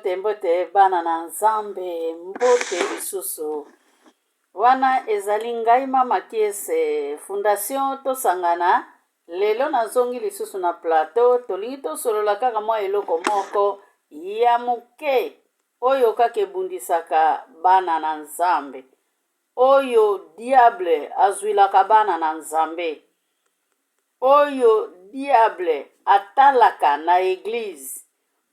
Mbote mbote bana na Nzambe, mbote lisusu. Wana ezali ngai Mama Kiese, Fondation Tosangana. Lelo nazongi lisusu na plateau, tolingi tosolola kaka mwa eloko moko ya moke oyo kaka ebundisaka bana na Nzambe, oyo diable azwilaka bana na Nzambe, oyo diable atalaka na eglise,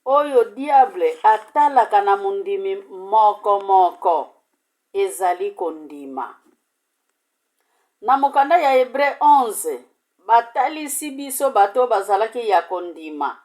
oyo diable atalaka na mondimi moko moko, ezali kondima. Na mokanda ya Hebreu 11, batalisi biso bato bazalaki ya kondima.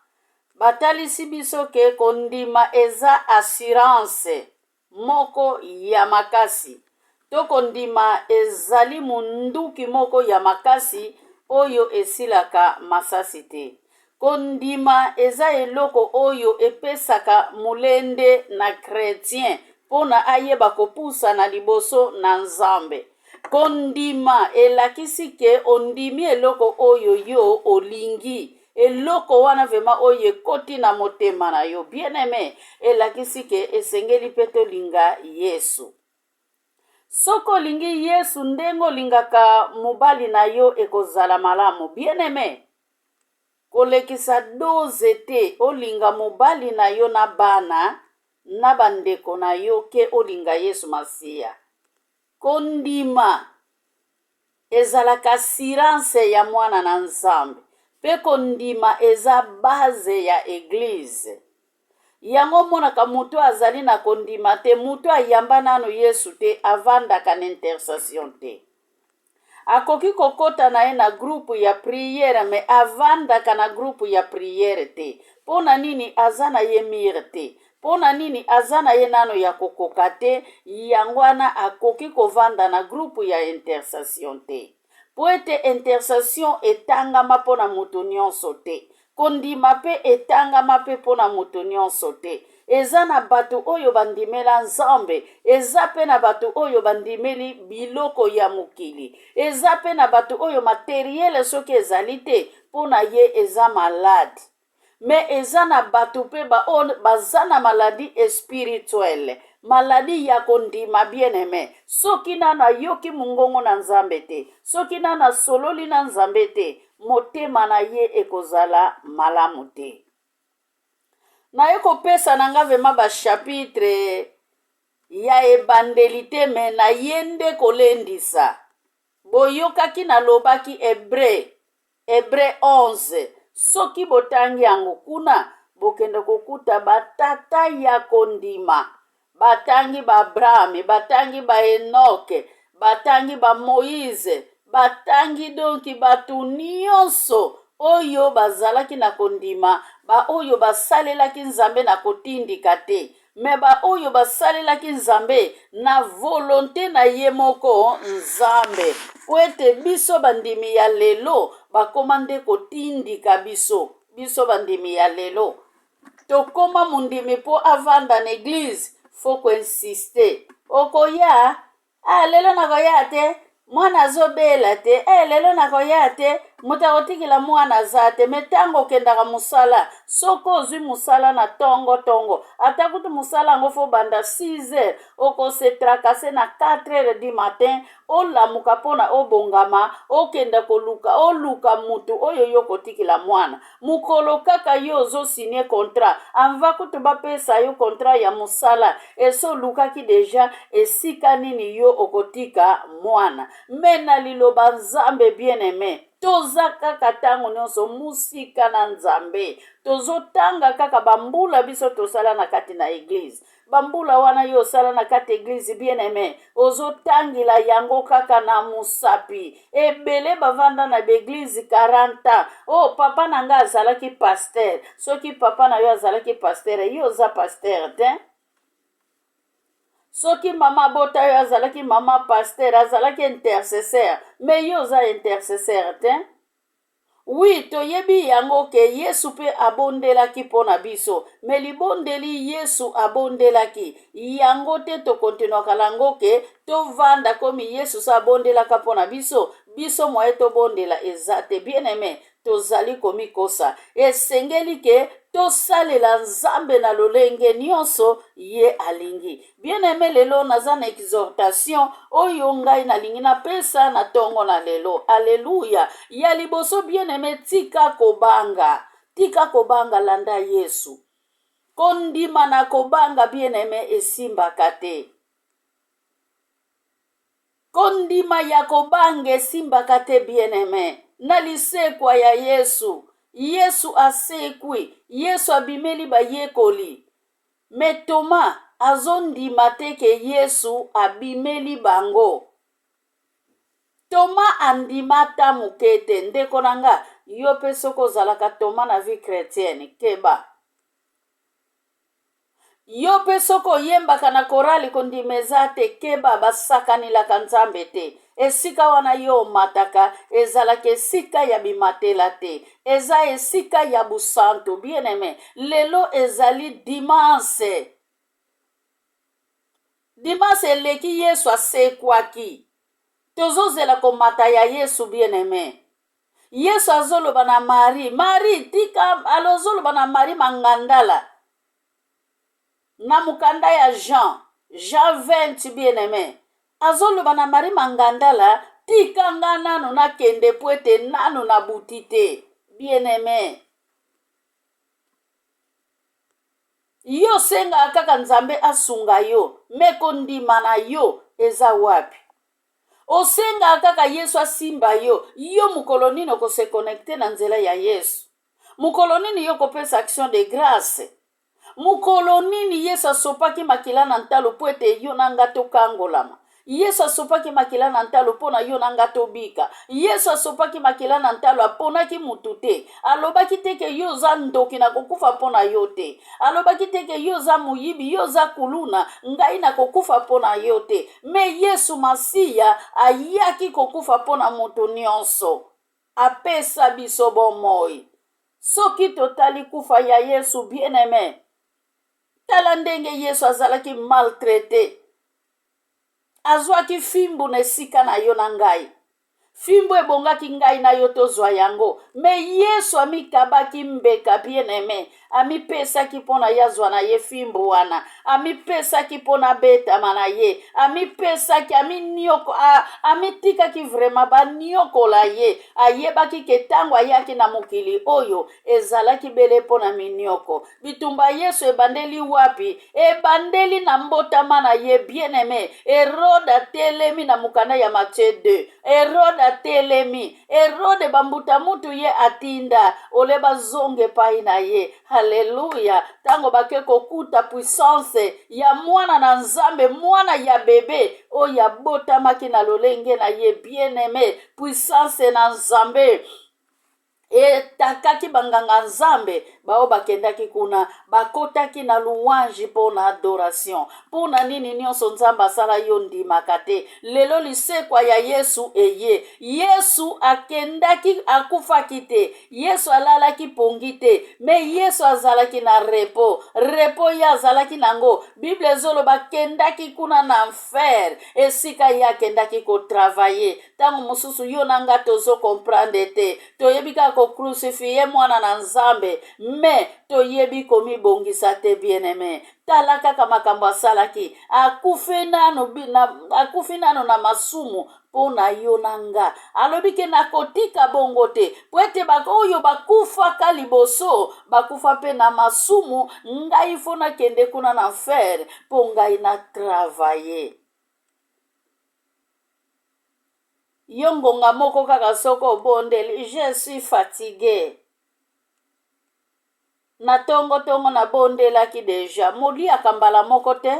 Batalisi biso ke kondima eza assurance moko ya makasi to kondima ezali munduki moko ya makasi oyo esilaka masasi te. Kondima eza eloko oyo epesaka molende na chretien mpo na ayeba kopusana liboso na Nzambe. Kondima elakisi ke ondimi eloko oyo yo olingi, eloko wana vraiment oyo ekoti na motema na yo. Bien aime, elakisi ke esengeli mpe tolinga Yesu. Soki olingi Yesu ndenge olingaka mobali na yo, ekozala malamu. Bien aime, kolekisa dose te, olinga mobali na yo na bana na bandeko na yo ke olinga Yesu Masiya. Kondima ezalaka assurance ya mwana na Nzambe, mpe kondima eza base ya eglise. Yango omonaka moto azali na kondima te, moto ayamba nano Yesu te, avandaka na intercession te. Akoki kokota na ye na groupe ya priere, me avandaka na groupe ya priere te. Mpo na nini? Aza na ye mire te. Mpo na nini? Aza na ye nano ya kokoka te, yango wana akoki kovanda na groupe ya intercession te. Mpo ete intercession etangama mpo na moto nyonso te. Kondima mpe etangama mpe mpo na moto nyonso te. Eza na bato oyo bandimela Nzambe, eza mpe na bato oyo bandimeli biloko ya mokili, eza mpe na bato oyo materiele soki ezali te mpo na ye eza malade. Me eza na bato mpe baoyo baza na maladie espirituelle, maladie ya kondima. Bien aime, soki nano ayoki mongongo na Nzambe te, soki nano asololi na Nzambe te, motema na ye ekozala malamu te. Naye kopesa na nga vraiment ba chapitre ya ebandeli te, me na ye nde kolendisa. Boyokaki nalobaki Hebreu 11. Soki botangi yango kuna, bokende kokuta batata ya kondima. Batangi ba Abraham, batangi ba Enoke, batangi ba Moïse, batangi donki bato nyonso oyo bazalaki na kondima, baoyo basalelaki Nzambe na kotindika te, me baoyo basalelaki Nzambe na volonte na ye moko Nzambe. Po ete biso bandimi ya lelo bakoma nde kotindika biso, biso bandimi ya lelo tokoma mondimi mpo avanda na eglise fo koinsiste. Okoya? Ah, lelo nakoya te, mwana azobela te. Eh, lelo nakoya te, moto akotikela mwana aza te. Me ntango okendaka mosala, soki ozwi mosala na tongo tongo, ata kutu mosala yango fo banda 6 heures, okose tracasser na 4 heures du matin, olamuka mpona obongama, okenda koluka, oluka motu oyo yo kotikela mwana. Mokolo kaka yo ozo signe contrat, anva kutu bapesa yo contrat ya mosala, esi olukaki deja esika nini yo okotika mwana. Me na liloba Nzambe, bien aime, toza kaka ntango nyonso mosika na Nzambe. Tozotanga kaka bambula biso tosala na kati na eglise. Bambula wana yo osala na kati eglise, bien aime, ozotangela yango kaka na mosapi. Ebele bavanda na baeglise 40 ans. Oh, papa na nga azalaki pasteur. Soki papa na yo azalaki pasteur, yo oza pasteur te. Soki mama abota yo azalaki mama pasteur, azalaki intercesseur, mais yo oza intercesseur te. Oui, toyebi yango ke Yesu mpe abondelaki mpo na biso, me libondeli Yesu abondelaki yango te tokontinuaka lango ke tovanda komi Yesu so abondelaka mpo na biso, biso moye tobondela eza te. Bien aime, Tozali komikosa. Esengeli ke tosalela Nzambe na lolenge nyonso ye alingi. Bien aime, lelo naza na exhortation oyo ngai nalingi napesa na tongo na lelo. Aleluya! Ya liboso, bien aime, tika kobanga. Tika kobanga, landa Yesu. Kondima na kobanga, bien aime, esimbaka te. Kondima ya kobanga esimbaka te, bien aime. Na lisekwa ya Yesu, Yesu asekwi, Yesu abimeli bayekoli. Mais Thomas azondima te ke Yesu abimeli bango. Thomas andima ata moke te. Ndeko na nga, yo mpe soki ozalaka Thomas na vie chrétienne, keba. Yo mpe soki oyembaka na korali, kondima eza te, keba, basakanilaka Nzambe te. Esika wana yo omataka ezalaka esika ya bimatela te, eza esika ya busantu. Bien aime, lelo ezali dimanche. Dimanche eleki, Yesu asekwaki. Tozozela komata ya Yesu. Bien aime, Yesu azoloba na Marie, Marie tika, azoloba na Marie Mangandala na mokanda ya Jean, Jean 20. Bien aime, azoloba na Marie Mangandala: "Tika nga nanu nakende po ete nanu nabuti te." Bien aime, yo osengaka kaka Nzambe asunga yo, me kondima na yo eza wapi? Osengaka kaka Yesu asimba yo. Yo mokolo nini okose connecter na nzela ya Yesu? Mokolo nini yo kopesa action de grâce? Mokolo nini? Yesu asopaki makila na ntalo mpo ete yo na nga tokangolama. Yesu asopaki makila na ntalo mpo na yo na nga tobika. Yesu asopaki makila na ntalo, aponaki mutu te. Alobaki te ke yo oza ndoki, na kokufa mpo na yo te. Alobaki te ke yo oza moyibi, yo oza kuluna, ngai nakokufa mpo na yo te. Me Yesu Masiya ayaki kokufa mpo na moto nyonso, apesa biso bomoi. Soki totali kufa ya Yesu, bien aime, tala ndenge Yesu azalaki maltraité. Azwaki fimbu na esika na yo na ngai. Fimbu ebongaki ngai na yo tozwa yango, me Yesu amikabaki mbeka. Bien aime, amipesaki mpo na ye azwa na ye fimbu wana, amipesaki mpo na betama na ye, amipesaki, aminioko, amitikaki vraiment baniokola ye. Ayebaki ke ntango ayaki na mokili oyo ezalaki bele mpo na minioko. Bitumba Yesu ebandeli wapi? Ebandeli na mbotama na ye. Bien aime, Herode atelemi na mokanda ya Matthieu 2. Herode atelemi. Herode, bambuta mutu ye atinda ole bazonga epai na ye. Halleluya! Ntango bake kokuta puissance ya mwana na Nzambe, mwana ya bebe oyo abotamaki na lolenge na ye, bien aime, puissance na Nzambe etakaki banganga Nzambe bao bakendaki kuna, bakotaki na louange mpo na adoration. Mpo na nini nyonso Nzambe asala yo ndimaka te? Lelo lisekwa ya Yesu eye. Yesu akendaki, akufaki te. Yesu alalaki pongi te, me Yesu azalaki na repos. Repos ye azalaki nango, Bible ezoloba akendaki kuna na enfer, esika ye akendaki kotravailler. Ntango mosusu yo na nga tozocomprendre te. Toyebi kaka kocrucifier mwana na Nzambe, me toyebi komibongisa te. Bien aime, tala kaka makambo asalaki. Akufi nanu na, akufi nanu na masumu mpo na yo na nga. Alobi ke nakotika bongo te po ete oyo bakufaka liboso bakufa mpe na masumu. Ngai fo nakende kuna na enfer mpo ngai na travailler. Yo ngonga moko kaka soki obondeli: "Je suis fatigué, na ntongo-ntongo nabondelaki déjà." Moliaka mbala moko te.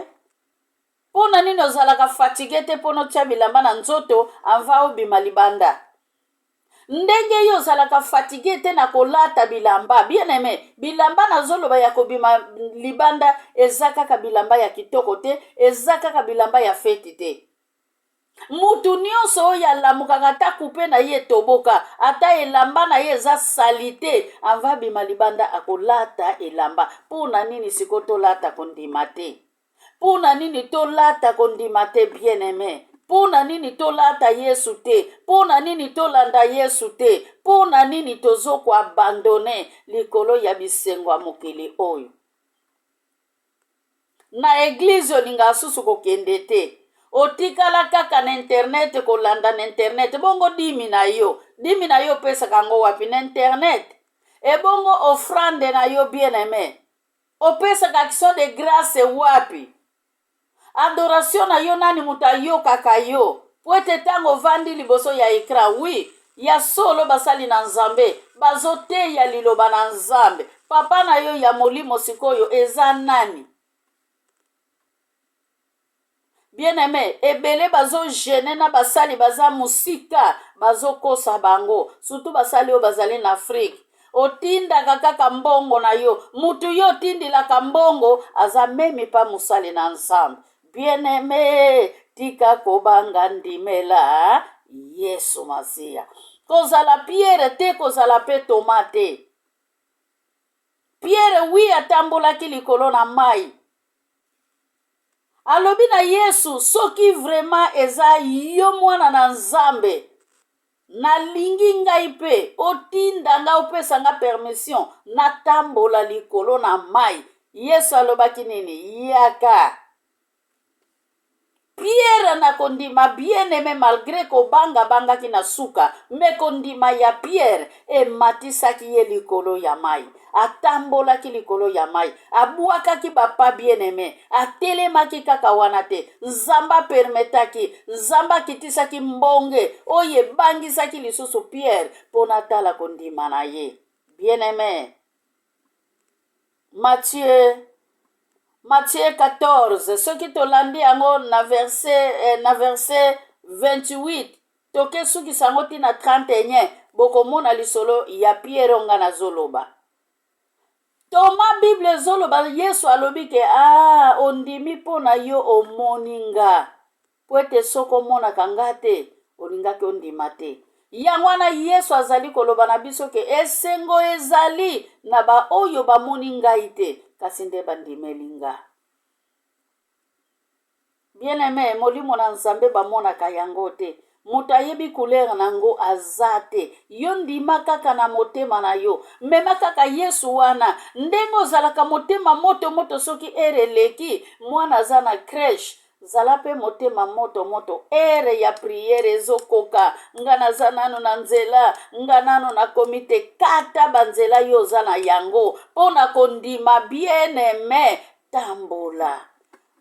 Mpo na nini ozalaka fatigué te mpona otia bilamba na nzoto avant obima libanda? Ndenge yo ozalaka fatigué te na kolata bilamba, bien aime, bilamba nazoloba ya kobima libanda eza kaka bilamba ya kitoko te, eza kaka bilamba ya feti te. Mutu nyonso oyo alamukaka, ata kupe na ye etoboka, ata elamba na ye eza saleté, avant abima libanda akolata elamba. Mpo na nini sikoyo tolata kondima te? Mpo na nini tolata kondima te, bien aime? Mpo na nini tolata Yesu te? Mpo na nini tolanda Yesu te? Mpo na nini tozo ko abandonner likolo ya bisengo ya mokili oyo? Na eglise olingaka susu kokende te. Otikala kaka na internet kolanda na internet. Bongo dimi na yo, dimi na yo opesaka yango wapi? Na internet. Ebongo offrande na yo bien aime, opesaka action de grace wapi? Adoration na yo nani moto ayokaka yo? Po ete tango ovandi liboso ya ecran, oui, ya solo basali na Nzambe bazoteya liloba na Nzambe. Papa na yo ya molimo sikoyo eza nani? Bien aime, ebele bazo jeune na basali baza mosika, bazokosa bango, surtout basali oyo bazali na Afrique. Otindaka kaka mbongo na yo, mutu yo otindilaka mbongo aza meme pa mosali na Nzambe. Bien aime, tika kobanga, ndimela Yesu Masiya. Kozala Pierre te, kozala pe Thomas te. Pierre oui atambolaki likolo na mai. Alobi na Yesu, soki vraiment eza yo mwana na Nzambe, nalingi ngai mpe otinda nga, opesa nga permission natambola likolo na mai. Yesu alobaki nini? Yaka. Pierre na kondima bien aime malgre kobanga bangaki na suka, me kondima ya Pierre ematisaki ye likolo ya mai. Atambolaki likolo ya mai, abwakaki ba pas bien aime, atelemaki kaka wana te. Nzambe apermetaki, Nzambe akitisaki mbonge oyo ebangisaki lisusu Pierre mpo na tala kondima na ye. Bien aime, Matthieu Matthieu 14, soki tolandi yango na verset, eh, na verset 28 tokesukisa yango ti na 31, bokomona lisolo ya Pierre oyo nga nazoloba. Toma, Bible ezoloba Yesu alobi ke ah, ondimi mpo na yo omoni nga, mpo ete soki omonaka nga te olingaki ondima te. Yango wana Yesu azali koloba na biso ke esengo ezali na baoyo bamoni ngai te, kasi nde bandimeli nga. Bien aime, molimo na Nzambe bamonaka yango te. Moto ayebi couleur na yango aza te. Yo ndima kaka na motema na yo. Mema kaka Yesu wana. Ndenge ozalaka motema moto moto soki heure eleki, mwana aza na crèche, zala pe motema moto moto. Heure ya prière ezokoka, nga naza nanu na nzela, nga nanu nakomi te. Kata ba nzela yo oza na yango po na kondima. Bien aime, tambola.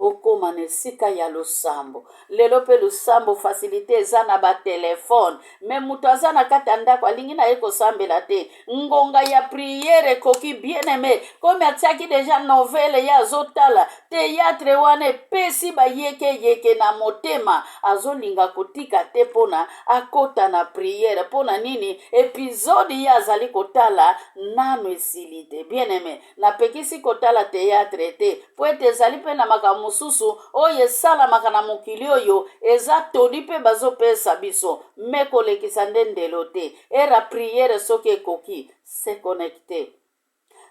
Okoma na esika ya losambo. Lelo pe losambo facilite eza na ba telephone, mais moto aza na kati ya ndako alingi na ye kosambela te. Ngonga ya prière ekoki, bien aime, komi atiaki deja novele ye azotala theatre wana epesi ba yeke yeke na motema, azolinga kotika te pona akota na prière. Pona nini? Episode ye azali kotala nanu esili te. Bien aime, Napekisi kotala teyatre te, mpo ete ezali mpe na makambo mosusu oyo esalamaka na mokili oyo eza toli mpe bazopesa biso, me kolekisa nde ndelo te. Era priere soki ekoki, se connecter.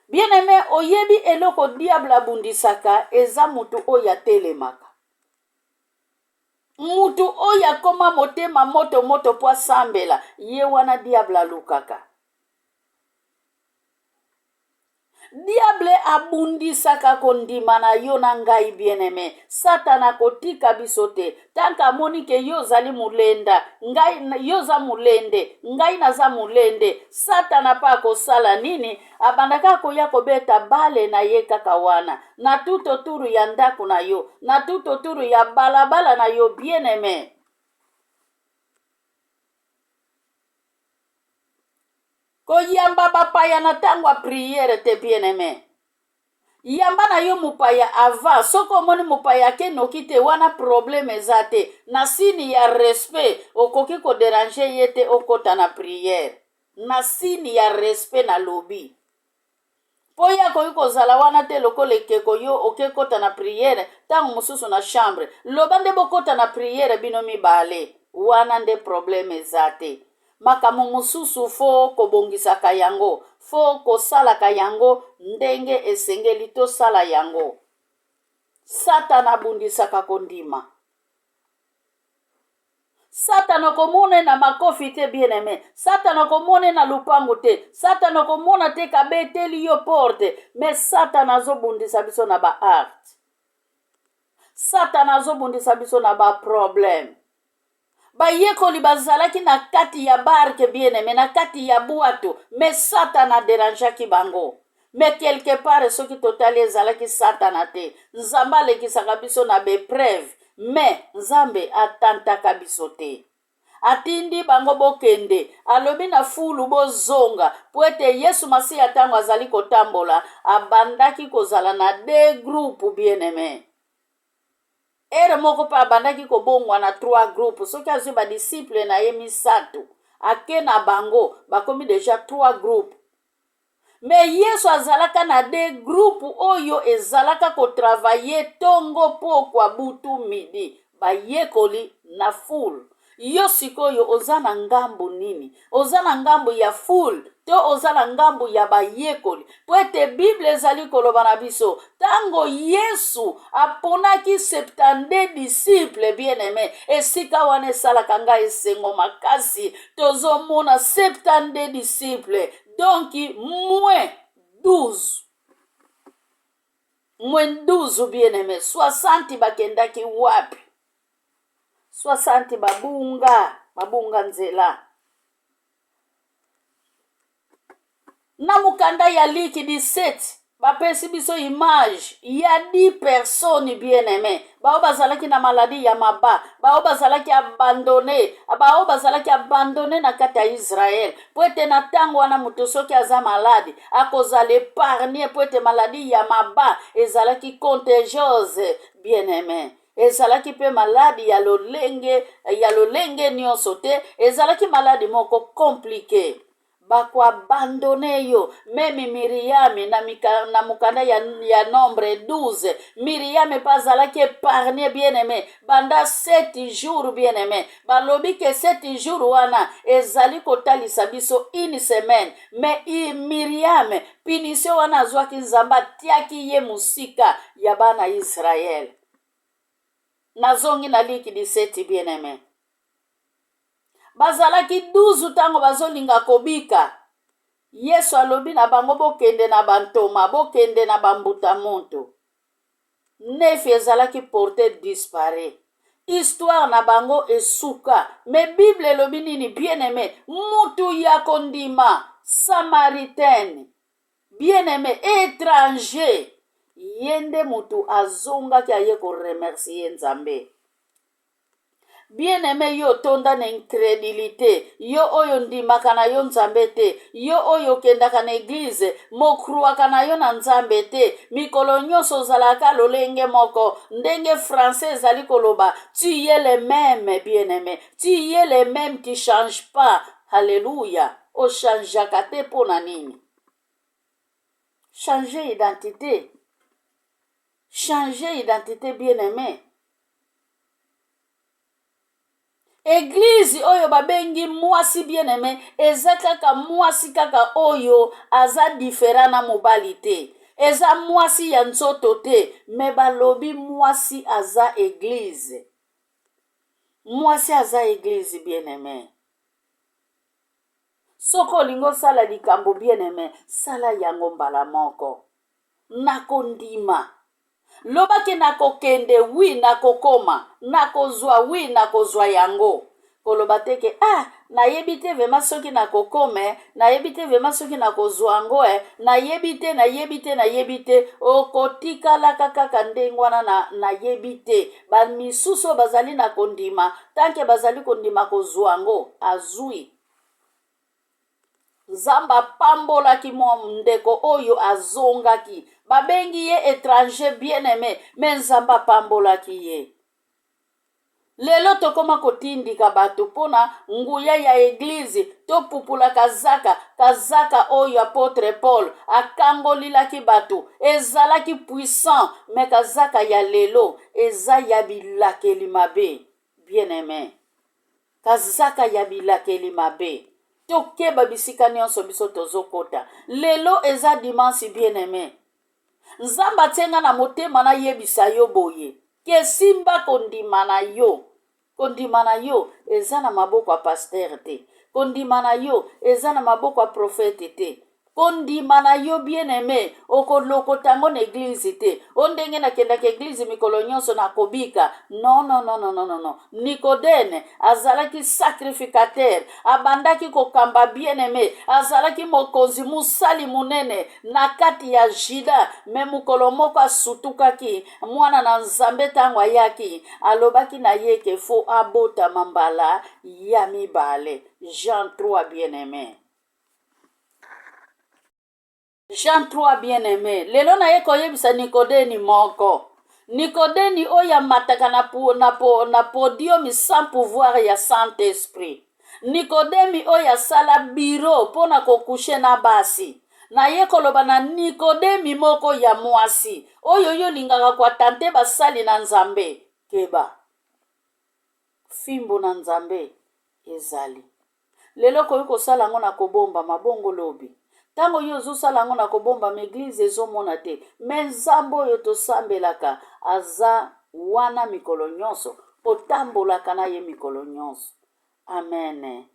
Bien aime, oyebi eloko diable abundisaka eza mutu oyo atelemaka. Mutu oyo akoma motema moto moto mpo asambela, ye wana diable alukaka. Diable abundisaka kondima na yo na ngai, bien-aime. Satana akotika biso te tant que amoni ke yo ozali molenda, ngai yo oza molende, ngai naza molende. Satana pe akosala nini? Abandaka koya kobeta bale na ye kaka wana na tout autour ya ndako na yo, na tout autour ya balabala na yo, bien-aime. Koyamba bapaya na tango ya prière te, bien aime. Yamba na yo mopaya avant, soki omoni mopaya ake noki te, wana problème eza te. Na signe ya respect okoki ko deranger ye te okota na prière. Na signe ya respect nalobi. Po ye akoki kozala wana te lokola ekeko yo oke kota na priere tango mosusu na chambre loba nde bokota na priere bino mibale wana nde probleme eza te makambo mosusu fo kobongisaka yango fo kosalaka yango ndenge esengeli tosala yango satana abundisaka kondima. Satana okomona ye na makofi te, bien aime. Satana okomona ye na lupangu te. Satana okomona te kabeteli yo porte. Mais Satana azobundisa biso na ba art. Satana azobundisa biso na ba problème. Bayekoli bazalaki na kati ya barke, bien aime, na kati ya bwato, mais Satana aderangeaki bango. Mais quelque part soki totali, ezalaki Satana te. Nzambe alekisaka biso na ba épreuve, mais Nzambe atantaka biso te. Atindi bango bokende, alobi na fulu bozonga, po ete Yesu Masiya ntango azali kotambola abandaki kozala na deux groupes, bien aime. Heure moko mpe abandaki kobongwa na trois groupes. Soki azwi ba disciple na ye misato, ake na bango, bakomi déjà trois groupes. Mais Yesu azalaka na deux groupes oyo ezalaka ko travailler ntongo, pokwa, butu, midi, bayekoli na foule. Yo sikoyo oza na ngambu nini? Oza na ngambu ya foule to oza na ngambu ya bayekoli? Po ete Bible ezali koloba na biso, ntango Yesu aponaki 72 disciple, bien aime, esika wana esalaka ngai esengo makasi. Tozomona 72 disciple, donc moins 12, moins 12, bien aime. 60 bakendaki wapi? 60 babunga, babunga nzela. Na mokanda ya Liki 17, bapesi biso image ya 10 personnes, bien aimé, bao bazalaki na maladie ya maba, bao bazalaki abandonné, bao bazalaki abandonné na kati ya Israel. Po ete na ntango wana, moto soki aza malade akozala épargné, po ete maladie ya maba ezalaki contagieuse, bien aimé. Ezalaki mpe maladi ya lolenge nyonso te, ezalaki maladi moko compliqué, bakoabandonner yo. Même Miriame na mokanda ya Nombre 12, Miriame mpe azalaki épargné, bien aimé, banda 7 jours. Bien aimé, balobi ke 7 jours wana ezali kotalisa biso une semaine. Mais Miriame, punition wana azwaki, Nzambe atiaki ye mosika ya bana Israele. Nazongi na Liki 17, bien aimé. Bazalaki 12. Ntango bazolinga kobika, Yesu alobi na bango: "Bokende na bantoma, bokende na bambuta moto." Neuf ezalaki porté disparu, histoire na bango esuka. Mais Bible elobi nini, bien aimé? Mutu ya kondima, Samaritaine, bien aimé, étranger, ye nde mutu azongaki, aye ko remercier Nzambe. Bien aimé, yo otonda na incrédulité, yo oyo ndimaka na yo Nzambe te, yo oyo okendaka na église, mokruaka na yo na Nzambe te, mikolo nyonso ozalaka lolenge moko. Ndenge français ezali koloba: "Tu es le même." Bien aimé, tu es le même, tu change pas. Halleluya! Ochangeaka te. Mpo na nini? Changer identité, changer identité, bien aimé. Église oyo babengi mwasi, bien aimé, eza kaka mwasi kaka oyo aza différent na mobali te, eza mwasi ya nzoto te. Mais balobi mwasi aza église, mwasi aza église. Bien aimé, soki olingi osala likambo, bien aimé, sala yango mbala moko. Nakondima, lobaki nakokende, oui, nakokoma, nakozwa, oui, nakozwa yango. Koloba te ke: "Ah, nayebi te vraiment soki nakokome, nayebi te vraiment soki nakozwa yango, e nayebi te, nayebi te, nayebi te." Okotikalaka kaka ndenge wana na nayebi te. Bamisusu oyo bazali na kondima, tant que bazali kondima kozwa yango, azwi. Nzambe apambolaki mwa ndeko oyo azongaki, babengi ye étranger, bien aimé, mais Nzambe apambolaki ye. Lelo tokóma kotindika bato mpona nguya ya église, topupula kazaka, kazaka oyo apôtre Paul akangolilaki bato ezalaki puissant. Mais kazaka ya lelo eza ya bilakeli mabe, bien aimé, kazaka ya bilakeli mabe. Tokeba bisika nyonso biso tozokota. Lelo eza dimanche, bien aimé. Nzambe atie nga na motema nayebisa yo boye ke simba kondima na yo. Kondima na yo eza na maboko ya pasteur te. Kondima na yo eza na maboko ya prophète te. Kondima na yo bien aime okolokota yango na eglise te. O ndenge nakendaka eglise mikolo nyonso nakobika. Non, non, non, non, non, non. Nikodeme azalaki sacrificateur, abandaki kokamba bien aime, azalaki mokonzi, mosali monene na kati ya Juda, me mokolo moko asutukaki mwana na Nzambe ntango ayaki, alobaki na ye ke fo abotama mbala ya mibale. Jean 3 bien aime. Jean 3 bien aime. Lelo naye koyebisa Nikodeni moko. Nikodeni oyo amataka na, na, na podium sans pouvoir ya Saint-Esprit. Nikodemi oyo asala biro mpo na kokushe na basi. Naye koloba na Nikodemi moko ya mwasi oyo yo olingaka koatante basali na Nzambe. Keba. Fimbu na Nzambe ezali. Lelo okoki kosala yango na kobombama, bongo lobi? Ntango yo ozosala yango na kobombama, eglize ezomona te. Me Nzambe oyo tosambelaka aza wana mikolo nyonso, otambolaka na ye mikolo nyonso. Amen.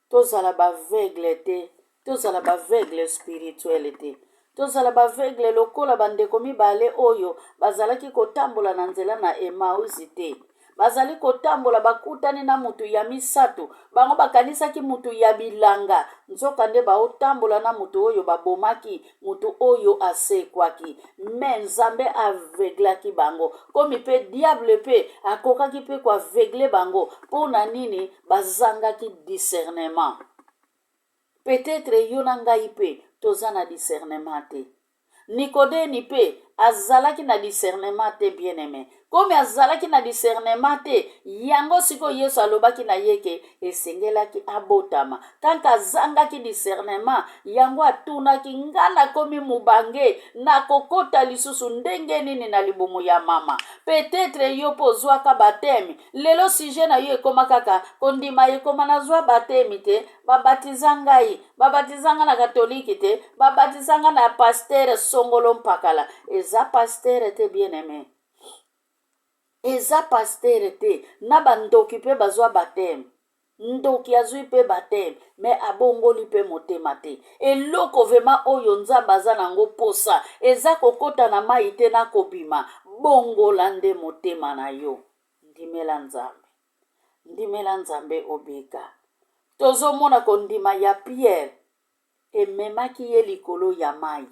Tozala baveugle te, tozala baveugle spirituel te. Tozala baveugle lokola bandeko mibale oyo bazalaki kotambola na nzela na Emausi te. Bazali kotambola, bakutani na mutu ya misato. Bango bakanisaki mutu ya bilanga, nzokande baotambola na mutu oyo babomaki, mutu oyo asekwaki. Me Nzambe aveuglaki bango. Komi pe diable pe akokaki pe koaveugle bango. Mpo na nini? Bazangaki discernement. Peut-etre yo na ngai pe toza na discernement te. Nikodeni pe azalaki na discernement te, bien aime. Komi azalaki na discernement te, yango sikoyo Yesu alobaki na ye ke esengelaki abotama. Tanke azangaki discernement, yango atunaki, nga nakomi mobange, nakokota lisusu ndenge nini na libumu ya mama? Peut-etre yo pe ozwaka bapteme, lelo sujet na yo ekoma kaka kondima ekoma nazwa bapteme te, babatiza ngai, babatiza nga na katoliki te, babatiza nga na pasteur songolo mpakala. Eza pasteur te, bien aime, eza pasteur te. Na bandoki mpe bazwa bapteme, ndoki azwi mpe bapteme, me abongoli mpe motema te. Eloko vrema oyo Nzambe aza nango posa eza kokota na mai te na kobima. Bongola nde motema na yo, ndimela Nzambe, ndimela Nzambe obika. Tozomona kondima ya Pierre ememaki ye likolo ya mai.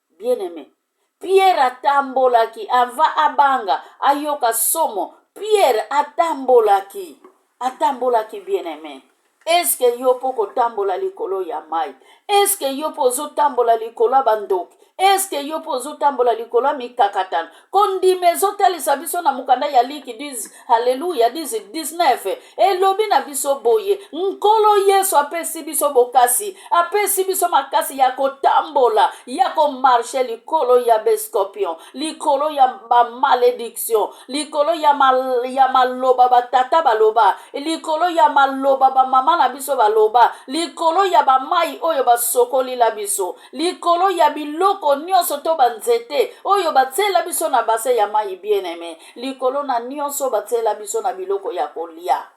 Bien aime, Pierre atambolaki avant abanga, ayoka somo. Pierre atambolaki, atambolaki, bien aime. Eske yo mpo kotambola likolo ya mai? Eske yo mpo ozotambola likolo ya bandoki? Eske yo mpo ozotambola likolo ya mikakatano? Kondima ezotalisa biso na mokanda ya Liki 10, haleluya, 10 19 elobi na biso boye: Nkolo Yesu apesi biso bokasi, apesi biso makasi ya kotambola, ya komarshe likolo ya bescorpion, likolo ya bamalediction, likolo ya, mal, ya maloba batata baloba, likolo ya maloba bamama na biso baloba, likolo ya bamai oyo basokolila biso, likolo ya biloko nyonso to banzete oyo batiela biso na base ya mai, bien aime, likolo na nyonso batiela biso na biloko ya kolia,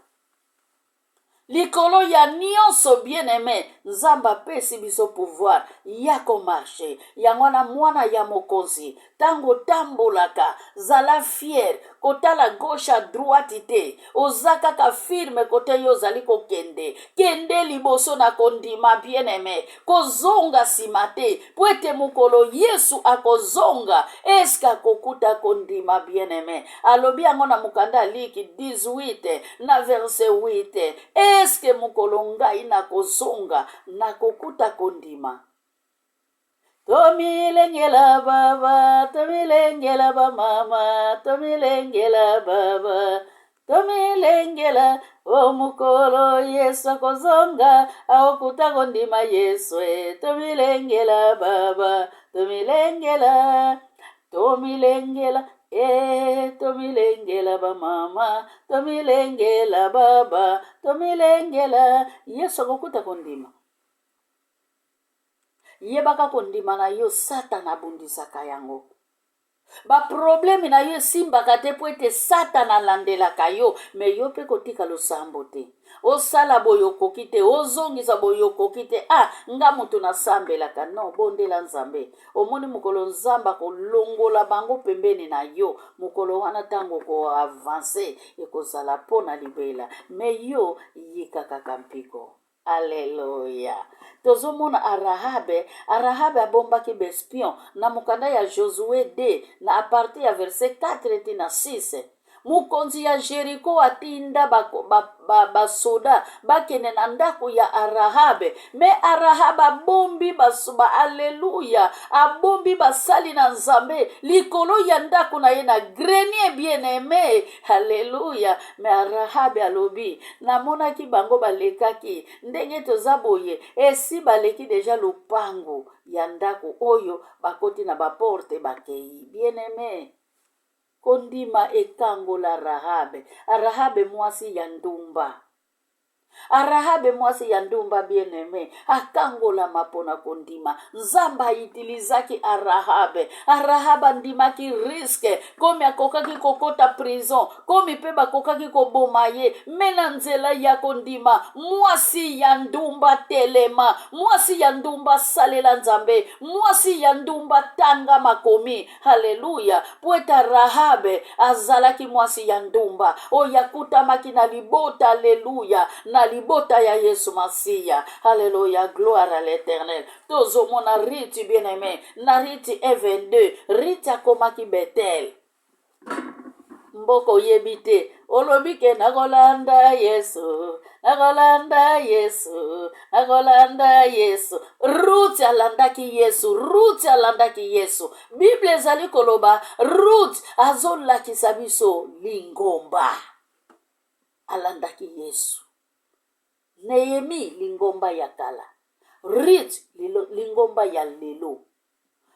likolo ya nyonso, bien aime, Nzambe apesi biso pouvoir ya komarche. Yango wana, mwana ya mokonzi, ntango otambolaka, zala fier, kotala gauche à droite te, oza kaka firme kote yo ozali kokende. Kende liboso na kondima, bien aime, kozonga nsima te, po ete mokolo Yesu akozonga, eske akokuta kondima? Bien aime, alobi yango na mokanda ya Liki 18 na verse 8: eske mokolo ngai nakozonga, nakokuta kondima? Tomilengela baba, tomilengela bamama, tomilengela baba, tomilengela o mokolo Yesu akozonga, akokuta kondima Yesu e. Tomilengela baba, tomilengela, tomilengela e, tomilengela bamama, tomilengela baba, tomilengela. Yesu akokuta kondima. Yebaka kondima na yo, Satana abundisaka yango. Ba problème na yo esimbaka te mpo ete Satana alandelaka yo. Me yo mpe kotika losambo te. Osala boye okoki te, ozongisa boye okoki te. Ah, nga moto nasambelaka. Non, bondela Nzambe. Omoni, mokolo Nzambe akolongola bango pembeni na yo, mokolo wana ntango okoavancer ekozala mpo na libela. Me yo yika kaka mpiko. Alleluya. Tozomona Arahabe. Arahabe abombaki baespion na mokanda ya Josue 2 na à partir ya verset 4 ti na 6. Mokonzi ya Jeriko atinda basoda ba, ba, ba bakende na ndako ya Arahabe. Me Arahabe abombi ba, alleluya, abombi basali na Nzambe likolo ya ndako na ye na grenier, bien aimé. Alleluya. Me Arahabe alobi: "Namonaki bango balekaki ndenge toza boye, esi baleki déjà lopango ya ndako oyo, bakoti na baporte, bakei." Bien aimé, kondima ekangola Rahabe. Rahabe mwasi ya ndumba, Arahabe mwasi ya ndumba, bien-aimé, akangolama mpona kondima. Nzambe autilisaki Arahabe. Arahabe andimaki risque, komi akokaki kokota prison, komi mpe bakokaki koboma ye. Me na nzela ya kondima, mwasi ya ndumba telema, mwasi ya ndumba salela Nzambe, mwasi ya ndumba tanga makomi. Haleluya. Po ete Rahabe azalaki mwasi ya ndumba oyo akutamaki na libota, aleluya, na libota ya Yesu Masiya. Alleluya, gloire à l'Éternel. Tozomona Riti, bien aimé, na Riti 22. Riti akomaki Betel. Mboka oyebi te, olobi ke nakolanda Yesu, nakolanda Yesu, nakolanda Yesu. Ruti alandaki Yesu. Ruti alandaki Yesu. Bible ezali koloba Rut azolakisa biso lingomba. Alandaki Yesu. Nehemi, lingomba ya kala. Rit, lingomba ya lelo.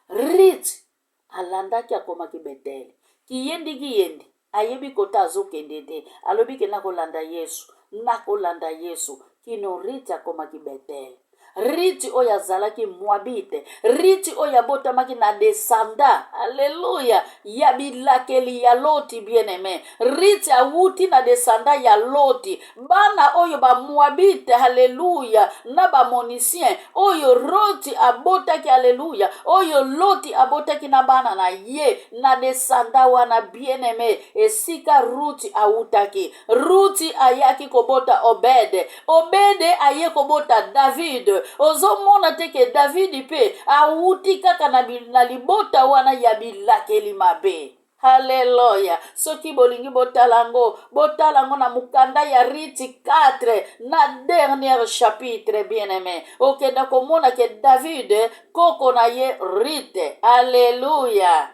Rit alandaki, akomaki Betele. Kiyendi kiyendi, ayebi kota azokende te. Alobi ke nakolanda Yesu, nakolanda Yesu, kino Riti akomaki Betele. Riti oyo azalaki Moabite, Riti oyo abotamaki na descendant, alleluya, ya bilakeli ya Loti. Bien aimé, Riti awuti na descendant ya Loti, bana oyo Bamoabite, alleluya, na Bamonisien oyo Roti abotaki, alleluya, oyo Loti abotaki na bana na ye, na descendant wana, bien aimé, esika Ruti awutaki. Ruti ayaki kobota Obede. Obede aye kobota David. Ozomona te ke David mpe awuti kaka na libota wana ya bilakeli mabe? Halleluya. Soki bolingi botala yango, botala yango na mokanda ya Riti 4 na dernier chapitre. Bien aimé, okenda komona ke David koko na ye Rite. Alleluya.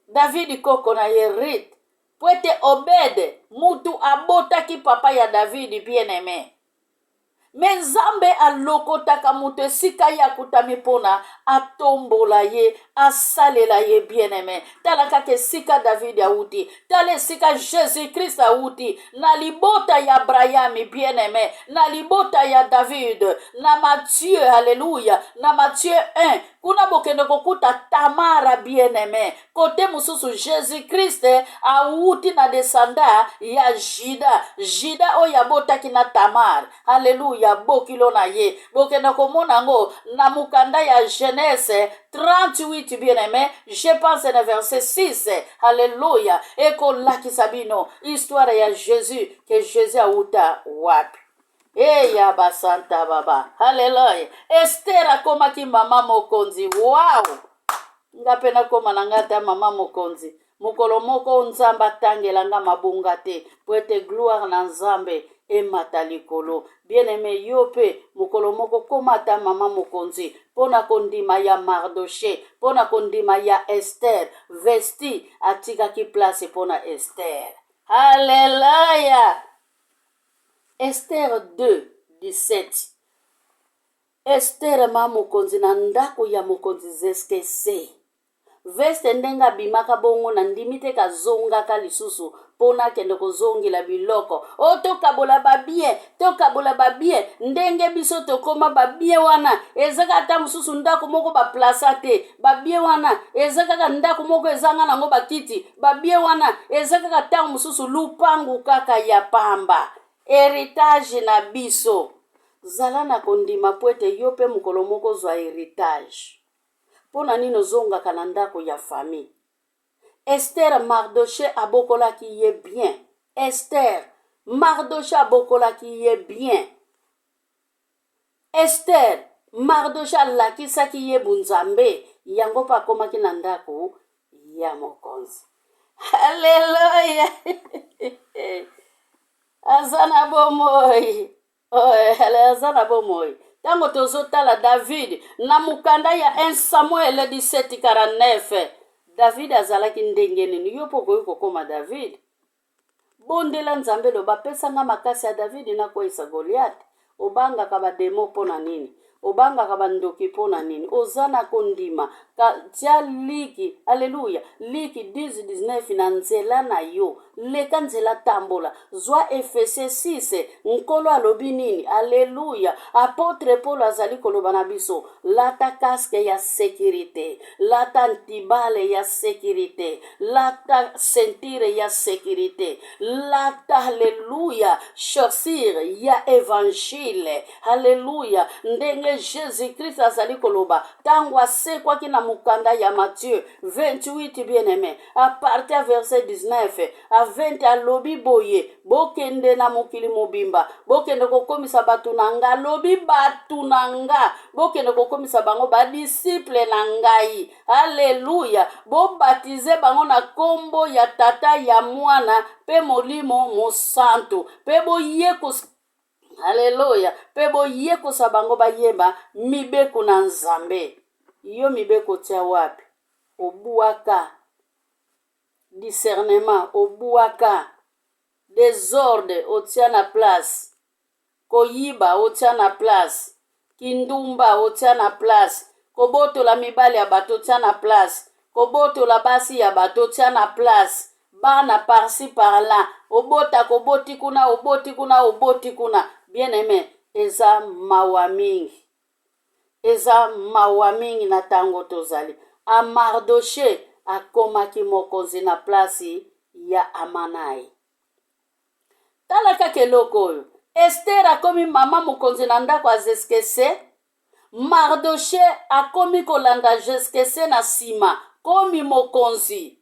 David koko na ye Rite, po ete Obede mutu abotaki papa ya David. Bien aimé, me Nzambe alokotaka moto esika ye akutami mpona atombola ye, asalela ye. Bien aimé, tala kaka esika David awuti, tala esika Jésus Christ awuti, na libota ya Abrahami. Bien aimé, na libota ya David, na Matthieu, alleluya, na Matthieu 1 kuna bokende kokuta Tamara. Bien aimé, kote mosusu Jésus Christ awuti na descendant ya Juda, Juda oyo abotaki na Tamar, alleluya, bokilo na ye. Bokende komona yango na mokanda ya Genèse 38, bien aimé, je pense na verset 6. Alleluya. Ekolakisa bino histoire ya Jésus, ke Jésus awuta wapi. Eya basanta baba. Halleluya. Ester akomaki mama mokonzi. Wow, nga mpe nakóma na nga ata mama mokonzi mokolo moko. Nzambe atangela nga mabunga te, po ete gloire na Nzambe emata likolo. Bien aimé, yo mpe mokolo moko kóma ata mama mokonzi mpo na kondima ya Mardoche, mpo na kondima ya Ester. Vesti atikaki place mpo na Ester. Halleluya. Ester 2 17. Ester ma mokonzi na ndako ya mokonzi Zeskese. Veste ndenge abimaka bongo na ndimi te kazongaka lisusu mpo nakende kozongela biloko. O tokabola babie, tokabola babie ndenge biso tokoma babie wana eza kaka ata mosusu ndako moko baplasa te. Babie wana eza kaka ndako moko ezanga nango bakiti. Babie wana eza kaka ntango mosusu lupangu kaka ya pamba. Heritage na biso. Zala na kondima mpo ete yo mpe mokolo moko ozwa heritage. Mpo na nini ozongaka na ndako ya famille? Esther Mardoche abokolaki ye bien. Esther Mardoche abokolaki ye bien. Esther Mardoche alakisaki ye bunzambe, yango mpe akomaki na ndako ya mokonzi. Haleluya! Aza na bomoi. Oh, aza na bomoi. Ntango tozotala David na mokanda ya 1 Samuel 17:49, David azalaki ndenge nini? Yo mpo okoki kokoma David? Bondela Nzambe, loba, pesa nga makasi ya David nakweyisa Goliath. Obangaka bademo mpo na nini? Obangaka bandoki mpo na nini? Oza na kondima ka, tia liki, aleluya, liki 10:19 na nzela na yo. Leka nzela, tambola, zwa Efese 6. Nkolo alobi nini? Aleluya. Apotre Paul azali koloba na biso, lata casque ya sécurité, lata ntibale ya sécurité, lata ceinture ya sécurité, lata, aleluya, chaussure ya évangile. Aleluya. Ndenge Jésus-Christ azali koloba ntango asekwaki na mokanda ya Matthieu 28, bien-aimé, à partir ya verset 19 à 20, alobi boye: bokende na mokili mobimba, bokende kokomisa bato na nga, alobi bato na nga, bokende kokomisa bango badisiple na ngai. Aleluya. Bobatize bango na nkombo ya Tata, ya Mwana mpe Molimo Mosantu, mpe boyekosa, aleluya, mpe boyekosa bango bayeba mibeko na Nzambe. Yo mibeko tia wapi? Obwaka discernement, obwaka désordre, otia na place koyiba, otia na place kindumba, otia na place kobotola mibali ya bato, otia na place kobotola basi ya bato, otia na place bana par-ci par-là, obotaka, oboti kuna, oboti kuna, oboti kuna. Bien aimé, eza mawa mingi, eza mawa mingi na ntango tozali. Amardoche akomaki mokonzi na place ya Amanai. Tala kaka eloko oyo: Ester akomi mama mokonzi na ndako ya Zeskese. Mardoche akomi kolanda Zeskese na nsima, komi mokonzi,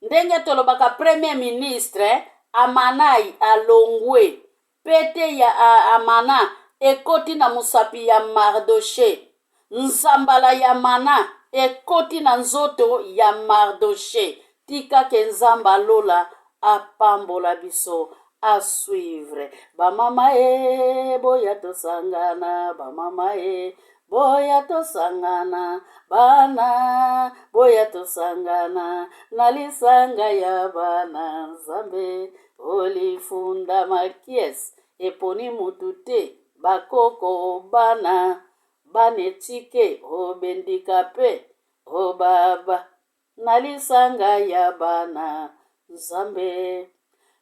ndenge tolobaka premier ministre. Amanai alongwe, pete ya Amana ekoti na mosapi ya Mardoche, nzambala ya Mana ekoti na nzoto ya Mardoche. Tikake Nzambe alola apambola biso. À suivre. Bamama e, boya tosangana. Bamama e, boya tosangana. Bana, boya tosangana na lisanga ya bana Nzambe. Olifunda makies eponi mutu te, bakoko, bana, bana etike, obendika mpe obaba na lisanga ya bana Nzambe.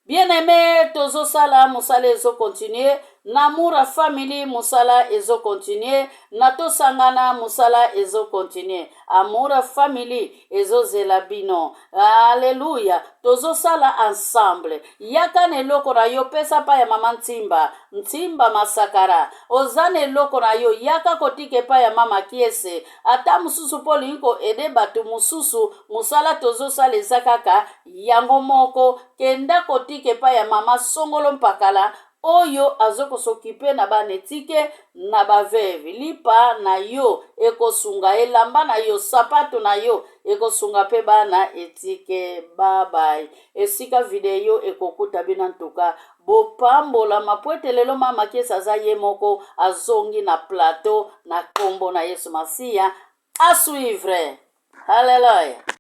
Bien aimé, tozosala mosala, ezokontinue na Mura Family, mosala ezokontinue na Tosangana, mosala ezokontinue. Amura Family ezozela bino. Aleluya. Tozosala ensemble. Yaka na eloko na yo, pesa pa ya mama Ntimba, Ntimba Masakara. Oza na eloko na yo, yaka kotika epai ya mama Kiese. Ata mosusu mpo olingi koaider bato mosusu, mosala tozosala eza kaka yango moko. Kenda kotika epai ya mama Songolo Mpakala oyo azokosokipe na bana etike na baveuve. Lipa na yo ekosunga, elamba na yo, sapato na yo ekosunga mpe bana etike. Babai esika video ekokuta bino. Ntuka bopambolama po ete lelo mama Kiesi aza ye moko, azongi na plateau na nkombo na Yesu Masiya. À suivre. Halleluya.